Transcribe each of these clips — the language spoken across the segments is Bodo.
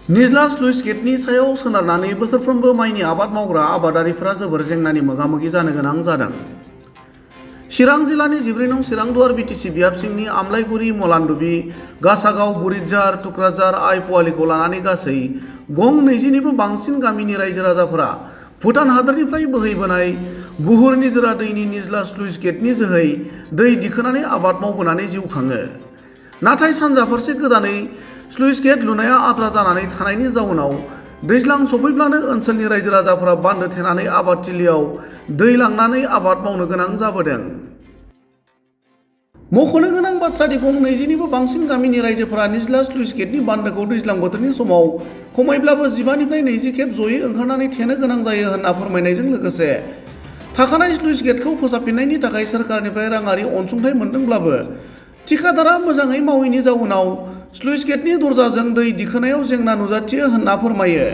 निज्ला स्लुइस गेटनि सायाव सोनारनानै बोसोरफ्रोमबो माइनि आबाद मावग्रा आबादारिफोरा जोबोर जेंनानि मोगा-मोगि जानो गोनां जादों। चिरां जिल्लानि 14 नं चिरां-दुवार बिटिसि बियाबसिंनि आमलाइगुरि, मलानदुबि, गासागाव, बुरितजार, तुक्राझार, आइपुवालिखौ लानानै गासै गं 20 निबो बांसिन गामिनि रायजो-राजाफोरा भुटान हादोरनिफ्राय बोहैबोनाय बुहुर निजोरा दैनि निज्ला स्लुइस गेटनि जोहै दै दिखोनानै आबाद मावबोनानै जिउ खाङो। नाथाय सानजा फारसे गोदानै स्लुइस गेट लुनाया आद्रा जानानै थानायनि जाउनाव दैज्लां सफैब्लानो ओनसोलनि रायजो-राजाफोरा बान्दो थेनानै आबादथिलियाव दै लांनानै आबाद मावनो गोनां जाबोदों। मख'नो गोनां बाथ्रादि गं 20 निबो बांसिन गामिनि रायजोफोरा निज्ला स्लुइस गेटनि बान्दोखौ दैज्लां बोथोरनि समाव खमायब्लाबो 15 निफ्राय 20 खेब जयै ओंखारनानै थेनो गोनां जायो होनना फोरमायनायजों लोगोसे थाखानाय स्लुइस गेटखौ फोसाबफिननायनि थाखाय सोरखारनिफ्राय राङारि अनसुंथाइ मोनदोंब्लाबो थिकादारआ मोजाङै मावैनि जाउनाव स्लुइस गेटनि दरजाजों दै दिखोनायाव जेंना नुजाथियो होनना फोरमायो।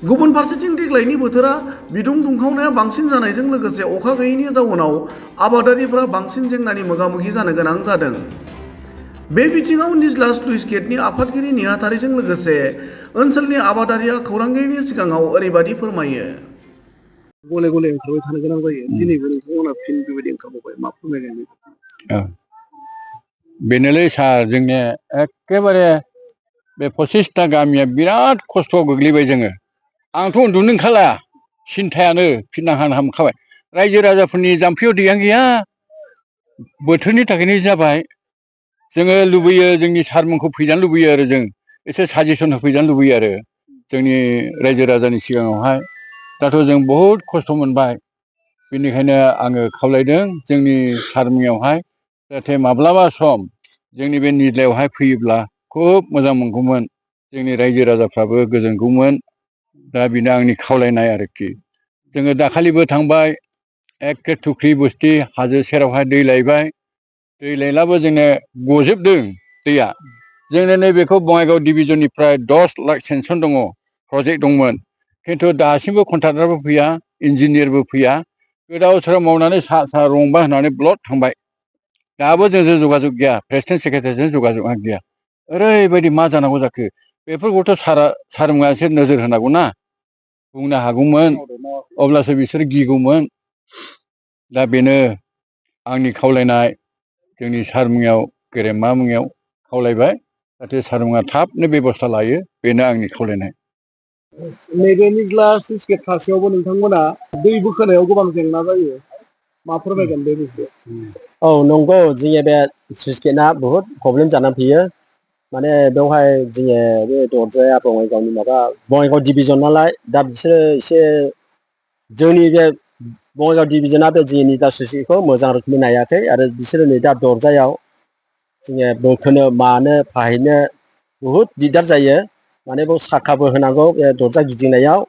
गुबुन फारसेथिं देग्लायनि बोथोरा बिदुं दुंखावनाया बांसिन जानायजों लोगोसे अखा गैयैनि जाउनाव आबादारिफ्रा बांसिन जेंनानि मोगा-मोगि जानो गोनां जादों। बे बिथिङाव निज्ला स्लुइस गेटनि आफादगिरि नेहाथारिजों लोगोसे ओनसोलनि आबादारिया खौरांगिरिनि सिगाङाव ओरैबायदि फोरमायो। गले गले ओंखारबाय थानो गोनां जायो। दिनैबो नोंथांमोना फिन बेबायदि ओंखारबावबाय, मा फोरमायगोन? बेनोलै सार, जोंनिया एखेबारे बे 25टा गामिया बिराद खस्थ'आव गोग्लैबाय जोङो। आंथ' उन्दुनो ओंखारला, सिन्थायानो फिननांहां हामखाबाय। रायजो राजाफोरनि जाम्फैयाव दैयानो गैया। बोथोरनि थाखायनो जाबाय। जोङो लुबैयो जोंनि सारमोनखौ फैजानो लुबैयो आरो जों एसे साजेसन होफैजानो लुबैयो आरो जोंनि रायजो राजानि सिगाङावहाय। दाथ' जों बहुद खस्थ' मोनबाय। बेनिखायनो आङो खावलायदों जोंनि सारमोननियावहाय जाहाथे माब्लाबा सम जोंनि बे निज्लायावहाय फैयोब्ला खुब मोजां मोनगौमोन। जोंनि रायजो राजाफ्राबो गोजोनगौमोन। दा बेनो आंनि खावलायनाय आरोखि। जोङो दाखालिबो थांबाय, एखे थुख्रि बुस्थि हाजो सेरावहाय दै लायबाय। दै लायलाबो जोङो गजोबदों दैया। जोंनो नैबेखौ बङाइगाव डिभिजननिफ्राय 10 लाख सेंसन दङ, प्रजेक्ट दंमोन। खिन्थु दासिमबो कन्ट्राक्टरबो फैया, इन्जिनियारबो फैया। गोदाव सोराव मावनानै सा रंबा होनानै ब्लद थांबाय। दाबो जोंजों जगाजग गैया, प्रेसिडेन्ट सेक्रेटारिजों जगाजगआ गैया। ओरैबायदि मा जानांगौ जाखो? बेफोरखौथ' सारमोनहा एसे नोजोर होनांगौ ना, बुंनो हागौमोन, अब्लासो बिसोर गिगौमोन। दा बेनो आंनि खावलायनाय। जोंनि सारमोननियाव, गेरेमा मोननियाव खावलायबाय जाहाथे सारमोनहा थाबनो बेब'स्था लायो। बेनो आंनि खावलायनाय। नैबे निज्ला स्लुइस गेट थासेयावबो नोंथांमोना दै बोखोनायाव गोबां जेंना जायो, मा फोरमायगोन बे बिषयाव? औ नंगौ, जोंनि बे स्लुइस गेटआ बहुद प्रब्लेम जानानै फैयो। माने बेवहाय जोङो बे दरजाया बङाइगावनि बङाइगाव डिभिजन नालाय, दा बिसोरो एसे जोंनि बे बङाइगाव डिभिजना बे जोंनि निज्ला स्लुइस गेटखौ मोजां रोखोमै नायाखै आरो बिसोरो नै दा दरजायाव जोङो बोखोनो मानो फाहैनो बहुद दिगदार जायो। माने बेयाव साखाबो होनांगौ बे दरजा गिदिंनायाव।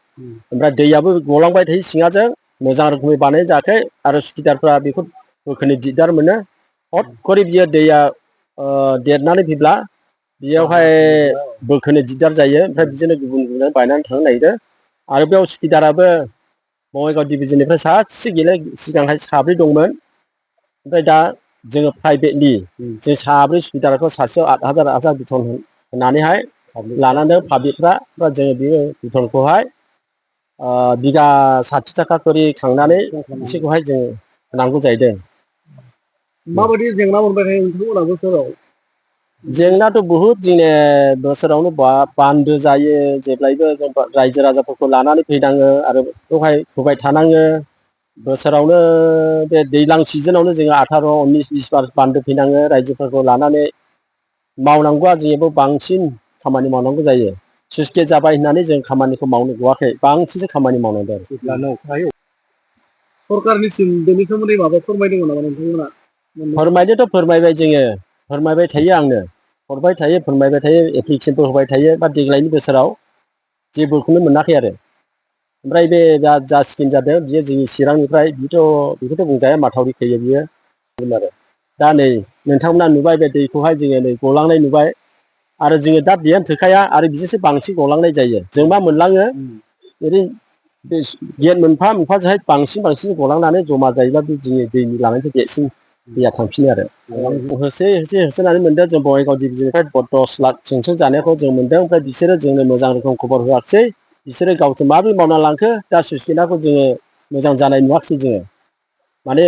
ओमफ्राय दैयाबो गलांबाय थायो सिङाजों, मोजां रोखोमै बानायनाय जायाखै आरो सुखिदारफ्रा बेखौ बोखोनो दिगदार मोनो। हट खरि बियो दैया देरनानै फैब्ला बेयावहाय बोखोनो दिगदार जायो। ओमफ्राय बिदिनो गुबुन गुबुन बायनानै थांनो नागिरो। आरो बेयाव सुखिदाराबो बङाइगाव डिभिजननिफ्राय सासे गैला, सिगांहाय 7 दंमोन। ओमफ्राय दा जोङो प्राइभेटलि जों 7 सुखिदारखौ सासेयाव 8,000 बिथन होनानैहाय लानानै पाब्लिकफ्रा जोङो बे बिथनखौहाय बिगा 60 थाखा खरि खांनानै बिसोरखौहाय जोङो नांगौ जाहैदों। माबायदि जेंना मोनबाय थायो नोंथांमोना बोसोराव? जेंनाथ' बहुद, जोंनि बोसोरावनो बान्दो जायो। जेब्लायबो जों रायजो राजाफोरखौ लानानै फैनाङो आरो बेवहाय होबाय थानाङो। बोसोरावनो बे दैज्लां सिजोनावनो जोङो 18, 19, 20 बार बान्दो फैनाङो। रायजोफोरखौ लानानै मावनांगौआ जोंबो बांसिन खामानि मावनांगौ जायो। स्लुइस गेट जाबाय होननानै जों खामानिखौ मावनो गवाखै, बांसिनसो खामानि मावनांदों। सरकारनिसिम बेनि सोमोन्दै माबा फोरमायदोंमोन नामा नोंथांमोना? फोरमायनोथ' फोरमायबाय जोङो, फोरमायबाय थायो आंनो, हरबाय थायो, फोरमायबाय थायो, एप्लिकेसनबो होबाय थायो। बा देग्लायनि बोसोराव जेबोखौनो मोनाखै आरो। ओमफ्राय बे जा स्किम जादों बियो जोंनि चिरांनिफ्राय, बेखौथ' बुंजाया, माथावरि खोयो बियो आरो। दा नै नोंथांमोना नुबाय बे दैखौहाय जोङो नै गलांनाय नुबाय। आरो जोङो दा दैयानो थोखाया आरो बिजोंसो बांसिन गलांनाय जायो। जों मा मोनलाङो ओरै बे गेट मोनफा मोनफाजोंहाय बांसिन गलांनानै जमा जायोबा बे जोंनि दैनि लानायनिफ्राय देरसिन दैया थांफिनो आरो होसोनानै मोनदों जों बङाइगाव डिभिजननिफ्राय 10 लाख सेंसन जानायखौ जों मोनदों ओमफ्राय बिसोरो जोंनो मोजां रोखोम खबर होआखिसै बिसोरो गावसोर माबोरै मावना लांखो दा स्लुइस गेटखौ जोङो मोजां जानाय नुवाखिसै जोङो माने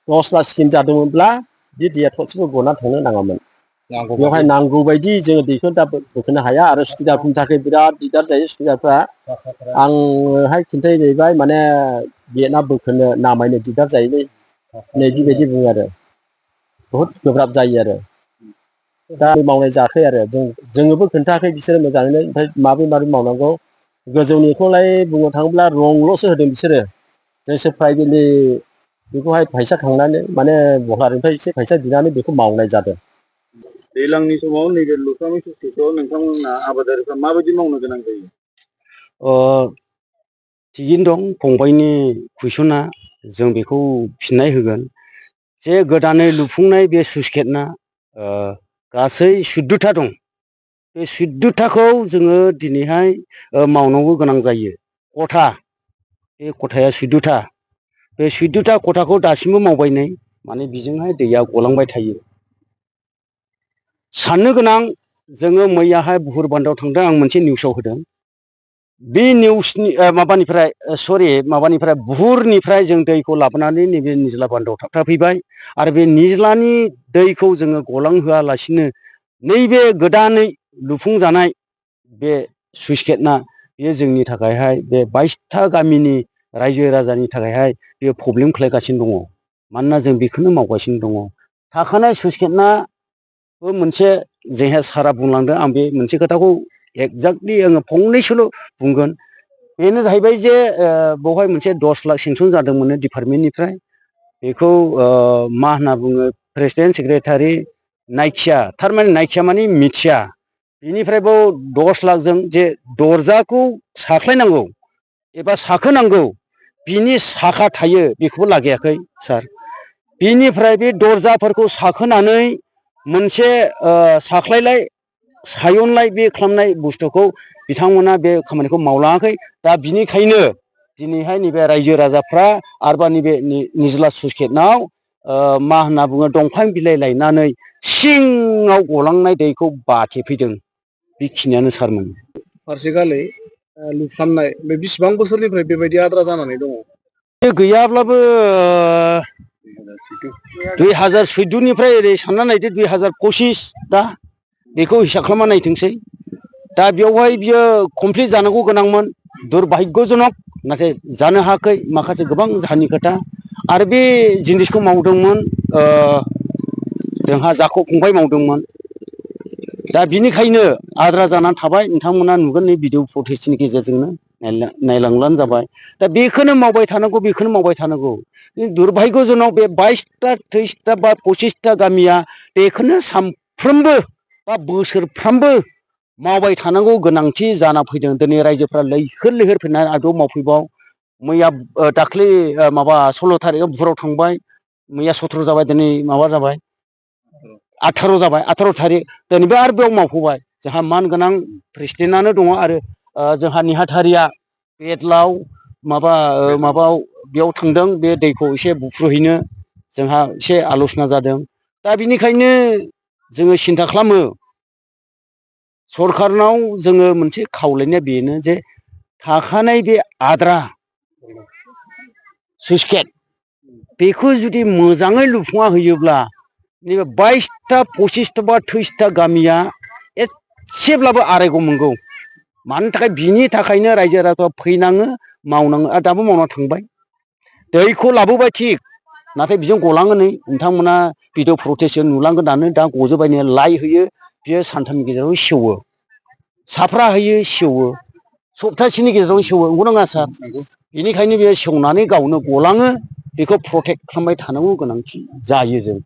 10 लाख स्किम जादोंमोनब्ला बे दैया थरसेबो गना थांनो नाङामोन बेवहाय नांगौ बायदि जोङो दैखौ दा बोखोनो हाया आरो सुबिदाफोरनि थाखाय बिराद दिगदार जायो सुबिदाफ्रा आंहाय खिन्थाहैबाय माने गेटआ बोखोनो नामायनो दिगदार जायोलै नै बेबायदि बुङो आरो बहुद गोब्राब जायो आरो दा मावनाय जायाखै आरो जोङोबो खोन्थायाखै बिसोरो मोजाङैनो ओमफ्राय माबोरै मावनांगौ गोजौनिखौलाय बुंनो थाङोब्ला रंल'सो होदों बिसोरो जोंसो प्राइभेटलि बेखौहाय फैसा खांनानै माने बहारनिफ्राय एसे फैसा बिनानै बेखौ मावनाय जादों दैज्लांनि समाव नैबे लुफ्रामि सुइसखौ नोंथांमोना आबादारिफ्रा माबायदि मावनो गोनां जायो थिगैनो दं फंबायनि कुइसना जों बेखौ फिननाय होगोन जे गोदानै लुफुंनाय बे स्लुइस गेटना गासै 14टा दं बे 14टाखौ जोङो दिनैहाय मावनांगौ गोनां जायो खथा बे खथाया 14टा बे 14टा खथाखौ दासिमबो मावबाय नै माने बेजोंहाय दैया गलांबाय थायो साननो गोनां जोङो मैयाहाय बुहुर बान्दोआव थांदों आं मोनसे निउसाव होदों बे निउसनि माबानिफ्राय बुहुरनिफ्राय जों दैखौ लाबोनानै नैबे निज्ला बान्दोआव थाबथाफैबाय आरो बे निज्लानि दैखौ जोङो गलांहोआलासिनो नैबे गोदानै लुफुंजानाय बे स्लुइस गेटना बेयो जोंनि थाखायहाय बे 22टा गामिनि रायजो राजानि थाखायहाय बेयो प्रब्लेम खालायगासिनो दङ मानोना जों बेखौनो मावगासिनो दङ थाखानाय स्लुइस गेटनाबो मोनसे जोंहा सारा बुंलांदों आं बे मोनसे खोथाखौ एक्जाक्टलि आङो फंनैसोल' बुंगोन बेनो जाहैबाय जे बेवहाय मोनसे 10 लाख सेंसन जादोंमोन डिपार्टमेन्टनिफ्राय बेखौ मा होनना बुङो प्रेसिडेन्ट सेक्रेटारि नायखिया थारमाने नायखिया माने मिथिया बिनिफ्रायबो 10 लाखजों जे दरजाखौ साख्लायनांगौ एबा साखोनांगौ बिनि साखा थायो बेखौबो लागायाखै सार बिनिफ्राय बे दरजाफोरखौ साखोनानै मोनसे साख्लायलाय सायनलाय बे खालामनाय बुस्थुखौ बिथांमोना बे खामानिखौ मावलाङाखै दा बिनिखायनो दिनैहाय नैबे रायजो राजाफ्रा आरोबा नैबे निज्ला स्लुइस गेटआव मा होनना बुङो दंफां बिलाइ लायनानै सिङाव गलांनाय दैखौ बाथेफैदों बेखिनियानो सारमोन फारसेखालि लुफ्रामनाय बे बेसेबां बोसोरनिफ्राय बेबायदि आद्रा जानानै दङ बे गैयाब्लाबो 2014निफ्राय ओरै सानना नायदो 2025 दा बेखौ हिसाब खालामना नायथोंसै दा बेवहाय बियो कमप्लिट जानांगौ गोनांमोन दुर्भाग्यजनक नाथाय जानो हायाखै माखासे गोबां जाहोननि खोथा आरो बे जिनिसखौ मावदोंमोन जोंहा जाखौ फंबाय मावदोंमोन दा बिनिखायनो आद्रा जानानै थाबाय नोंथांमोना नुगोन नै भिडिअ फुटेजनि गेजेरजोंनो नायलांब्लानो जाबाय दा बेखौनो मावबाय थानांगौ दुर्भाग्यजनक बे 22टा 23टा बा 25टा गामिया बेखौनो सानफ्रोमबो बा बोसोरफ्रामबो मावबाय थानांगौ गोनांथि जाना फैदों दिनै रायजोफ्रा लैहोर लैहोर फैनानै आदब मावफैबाव मैया दाख्लै माबा 16 थारिखआव बुहुराव थांबाय मैया 17 जाबाय दिनै माबा जाबाय 18 जाबाय 18 थारिख दिनैबो आरो बेयाव मावफैबाय जोंहा मान गोनां प्रेसिडेन्टआनो दङ आरो जोंहा नेहाथारिया पेटलाव माबायाव बेयाव थांदों बे दैखौ एसे बुफ्रुहैनो जोंहा एसे आल'सना जादों दा बिनिखायनो जोङो सिन्था खालामो सरखारनाव जोङो मोनसे खावलायनाया बेनो जे थाखानाय बे आद्रा स्लुइस गेट बेखौ जुदि मोजाङै लुफुंना होयोब्ला नैबे 22टा 25टा बा 30टा गामिया एसेब्लाबो आरायग' मोनगौ मानि थाखाय बिनि थाखायनो रायजो राजाफ्रा फैनाङो मावनाङो आरो दाबो मावना थांबाय दैखौ लाबोबाय थिग नाथाय बेजों गलाङो नै नोंथांमोना भिडिअ फुटेजजों नुलांगोन दानो दा गजोबबायनो लाइ होयो बियो सानथामनि गेजेराव सेवो साफ्रा होयो सेवो सप्तासेनि गेजेराव सेवो नंगौ नङा सार बेनिखायनो बे सेवनानै गावनो गलाङो बेखौ प्रटेक्ट खालामबाय थानांगौ गोनांथि जायो जों